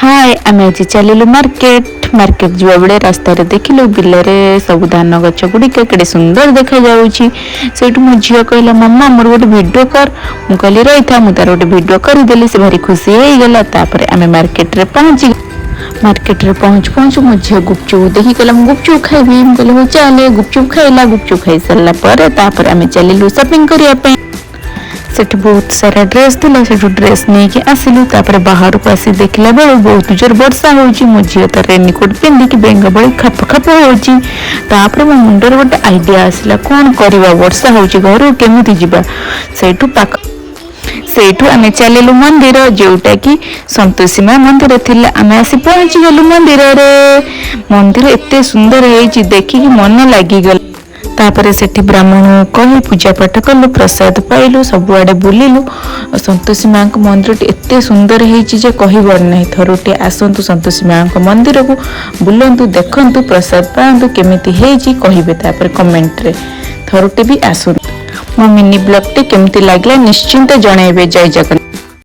ହାଏ, ଆମେ ଆଜି ଚାଲିଲୁ ମାର୍କେଟ। ମାର୍କେଟ ଯିବା ବେଳେ ରାସ୍ତାରେ ଦେଖିଲୁ ବିଲରେ ସବୁ ଧାନ ଗଛ ଗୁଡ଼ିକ କେଡ଼େ ସୁନ୍ଦର ଦେଖାଯାଉଛି। ସେଇଠୁ ମୋ ଝିଅ କହିଲା, "ମାମା, ମୋର ଗୋଟେ ଭିଡ଼ିଓ କର।" ମୁଁ କହିଲି, "ରହିଥା।" ମୁଁ ତାର ଗୋଟେ ଭିଡ଼ିଓ କରିଦେଲି। ସେ ଭାରି ଖୁସି ହେଇଗଲା। ତାପରେ ଆମେ ମାର୍କେଟରେ ପହଞ୍ଚି ମାର୍କେଟରେ ପହଞ୍ଚୁ ପହଞ୍ଚୁ ମୋ ଝିଅ ଗୁପଚୁପ ଦେଖି କହିଲା, "ମୁଁ ଗୁପଚୁପ ଖାଇବି।" ମୁଁ କହିଲି, "ହଉ ଚାଲେ।" ଗୁପଚୁପ ଖାଇଲା। ଗୁପଚୁପ ଖାଇସାରିଲା ପରେ ତାପରେ ଆମେ ଚାଲିଲୁ ସପିଂ କରିବା ପାଇଁ। ସେଠି ବହୁତ ସାରା ଡ୍ରେସ୍ ଥିଲା। ସେଠୁ ଡ୍ରେସ୍ ନେଇକି ଆସିଲୁ। ତାପରେ ବାହାରକୁ ଆସି ଦେଖିଲା ବେଳୁ ବହୁତ ଜୋର ବର୍ଷା ହଉଛି। ମୋ ଝିଅ ତାର ରେନିକୋଟ୍ ପିନ୍ଧିକି ବେଙ୍ଗ ଭଳି ଖାପ ଖାପ ହଉଛି। ତାପରେ ମୋ ମୁଣ୍ଡରେ ଗୋଟେ ଆଇଡିଆ ଆସିଲା, କଣ କରିବା, ବର୍ଷା ହଉଛି, ଘରକୁ କେମିତି ଯିବା? ସେଇଠୁ ଆମେ ଚାଲିଲୁ ମନ୍ଦିର, ଯୋଉଟା କି ସନ୍ତୋଷୀ ମା ମନ୍ଦିର ଥିଲା। ଆମେ ଆସି ପହଞ୍ଚିଗଲୁ ମନ୍ଦିରରେ। ମନ୍ଦିର ଏତେ ସୁନ୍ଦର ହେଇଛି, ଦେଖିକି ମନ ଲାଗିଗଲା। ତାପରେ ସେଠି ବ୍ରାହ୍ମଣ କହି ପୂଜା ପାଠ କଲୁ, ପ୍ରସାଦ ପାଇଲୁ, ସବୁଆଡେ ବୁଲିଲୁ। ସନ୍ତୋଷୀ ମାଙ୍କ ମନ୍ଦିରଟି ଏତେ ସୁନ୍ଦର ହେଇଛି ଯେ କହିବାର ନାହିଁ। ଥରୁଟିଏ ଆସନ୍ତୁ ସନ୍ତୋଷୀ ମାଙ୍କ ମନ୍ଦିରକୁ, ବୁଲନ୍ତୁ, ଦେଖନ୍ତୁ, ପ୍ରସାଦ ପାଆନ୍ତୁ। କେମିତି ହେଇଛି କହିବେ ତାପରେ କମେଣ୍ଟରେ। ଥରୁଟେ ବି ଆସନ୍ତୁ। ମୋ ମିନି ବ୍ଲଗଟି କେମିତି ଲାଗିଲା ନିଶ୍ଚିନ୍ତ ଜଣାଇବେ। ଜୟ ଜଗନ୍ନାଥ।